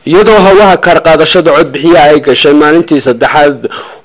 Iyadoo howlaha kaarqaadashada codbixiyaha ay gashay maalintii saddexaad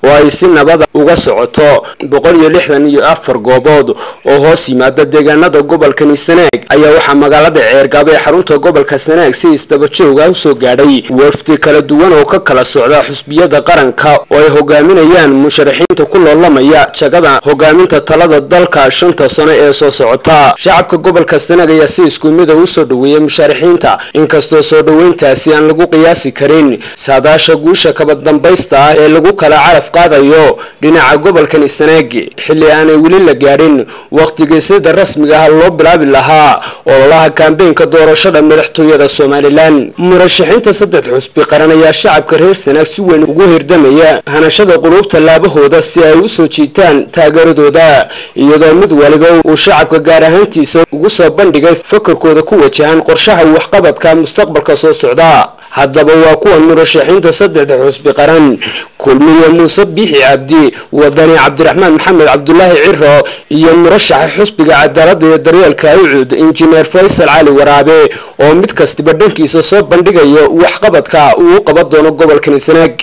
oo ay si nabada uga socoto 164 goobood oo hoos yimaada deegaanada gobolkani Sanaag, ayaa waxaa magaalada Ceergaabo ee xarunta gobolka Sanaag si isdaba jooga usoo gaadhay wafdi kala duwan oo ka kala socda xusbiyada qaranka oo ay hogaaminayaan musharaxiinta ku loolamaya jagada hogaaminta talada dalka 5 sano ee soo socota. Shacabka gobolka Sanaag ayaa si isku mid ah usoo dhaweeyay musharaxiinta, inkastoo soo dhaweyntaasi aan lagu qiyaasi karin saadaasha guusha kaba dambaysta ah ee lagu kala caraf qaadayo dhinaca gobolkan Sanaag, xilli aanay weli la gaadhin waqtigii sida rasmiga ah loo bilaabi lahaa ololaha kaambeenka doorashada madaxtooyada Somaliland. Murashaxiinta saddex xusbi qaran ayaa shacabka reer Sanaag si weyn ugu hirdamaya hanashada qulubta laabahooda si ay u soo jiitaan taageeradooda, iyadoo mid waliba uu shacabka gaar ahaantiisa ugu soo bandhigay fakarkooda ku wajahan qorshaha waxqabadka mustaqbalka soo socda. Haddaba waa kuwan murashaxiinta saddexda xusbi qaran: Kulmiye Muuse Biixi Cabdi, Wadani Cabdiraxmaan Maxamed Cabdulaahi Ciro iyo murashaxa xusbiga Cadaaladda iyo Daryeelka Ucud Injineer Faysal Cali Waraabe, oo mid kastiba dhankiisa soo bandhigayo waxqabadka uu u qaban doono gobolkani Sanaag.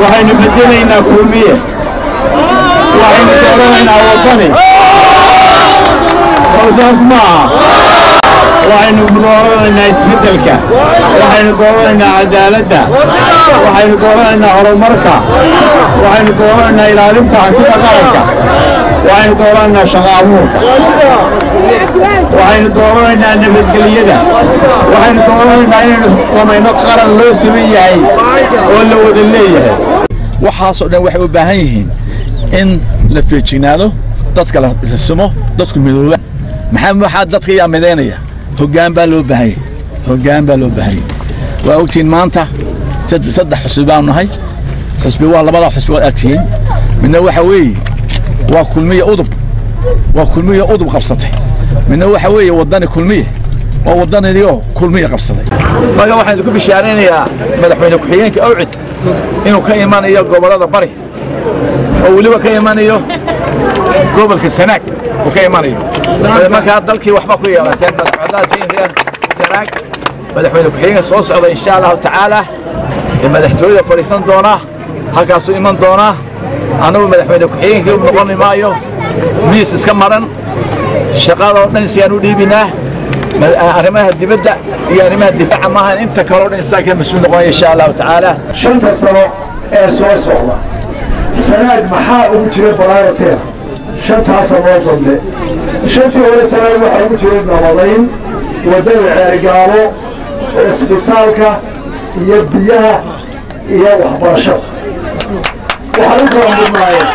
Waxaynu bedelaynaa Kulmiye, waxaynu dooranaynaa Wadani, saas maaha? Waxaynu dooranaynaa isbeddelka, waxaynu dooranaynaa cadaaladda, waxaynu dooranaynaa horumarka, waxaynu dooranaynaa ilaalinta hantida qaranka, waxaynu dooranaynaa shaqo abuurka, waxaynu dooranaynaa nabadgelyada, waxaynu dooranaynaa inaynu samayno qaran loo siman yahay oo la wada leeyahay. Waxaasoo dhan waxay u baahan yihiin in la feejignaado, dadka la simo, dadku midoobaan. Maxaa waxaa dadka yaa midaynaya? Hoggaan baa loo baahan yahay, hoggaan baa loo baahan yahay. Waa ogtihiin, maanta saddex xusbi baanu nahay. Xusbi waa labada xusbi waad argtihiin. Midna waxa weeye waa Kulmiye Udub, waa Kulmiye Udub qabsatay. Midna waxa weeye Wadani Kulmiye, waa Wadanidii Kulmiye qabsaday. Marka waxaan idinku bishaaraynayaa madaxweyne ku-xigeenka Awcid inuu ka imanayo gobollada bari, oo weliba ka imanayo gobolka Sanaag uu ka imanayo. Markaa dalkii waxba ku yeelateen madaxweynaha Sanaag, madaxweyne ku-xigeenka soo socda insha Allahu tacaala ee madaxtooyada fadhiisan doonaa halkaasuu iman doonaa. Annagu madaxweyne ku-xigeenkii noqon maayo miis iska maran, shaqadoo dhan siyaan u dhiibinaa. Arrimaha dibadda iyo arrimaha difaaca maaha, inta kaleo dhan isaga ka mas-uul noqonaya insha Allahu tacaala. 5ta sano ee soo socda Sanaag maxaa ugu jira priority-ga 5taa sanoo dambe? 5tii hore Sanaag waxaa ugu jiray nabadayn, waddada Ceergaabo, cisbitaalka iyo biyaha iyo waxbarashada. Waxay u kala mudnaayeen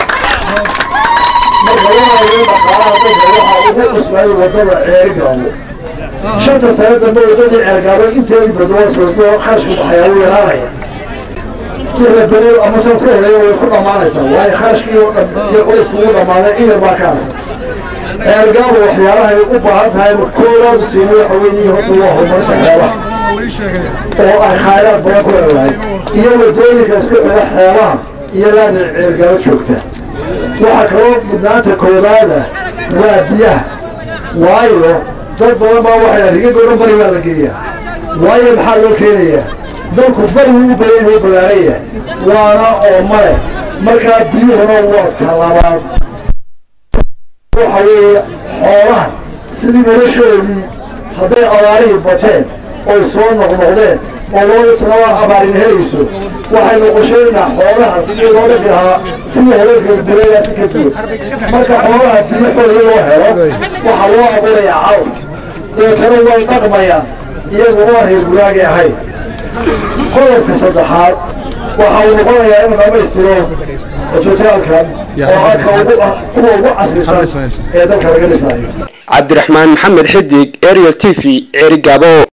marka loo dhaqaalaha dalka, waxaa ugu cusbay waddada Ceerigaabo. 5ta sano dambe waddadii Ceergaabo inteedii badwaaswaslo kharashka baxayaa wuu yaraanaya. 6da bilood ama sanad ka horeeya way ku dhammaanaysaa, waayo kharashkii oo dhan iyo culayska ugu dhammaaday, in yar baa ka harsan. Ceergaabo waxyaalahay u baahan tahay koowaad siina waxa weeye horta waa horumarinta xeebaha oo ay khayraad badan ku leedahay, iyo waddooyinka isku xidha xeebaha iyo laada Ceergaabo joogta. Waxaa kaloo mudnaanta koowaada waa biyaha, waayo dad badan baa waxay rigago dhan bari baa la geeyaa. Waayo maxaa loo keenayaa? Dalku bari wuu badan wuu ballaaranya, waana oo male. Markaa biyuhuna waa talabaad. Waxa weeye xoolaha, sidii noloshoodii hadday abaarihii bateen oy soo noqnoqdeen oo labadii sanabaa abaarina helayso, waxaynu qorsheynaynaa xoolaha sidii loo dhaqi lahaa sidii hore geelgureedaa si ka duwan. Marka xoolaha biyo xooga loo helo, waxaa loo abuurayaa cawl, deetana way dhaqmayaan iyagu oo reer guraagay ahayn. Qodobka saddexaad waxa uu noqonayaa inuu dhammaystiro cisbitaalkan oo ah ka ugu kuwa ugu casrisan ee dalka laga dhisaayo. Cabdiraxmaan Maxamed Xidig, Ariel TV, Ceerigaabo.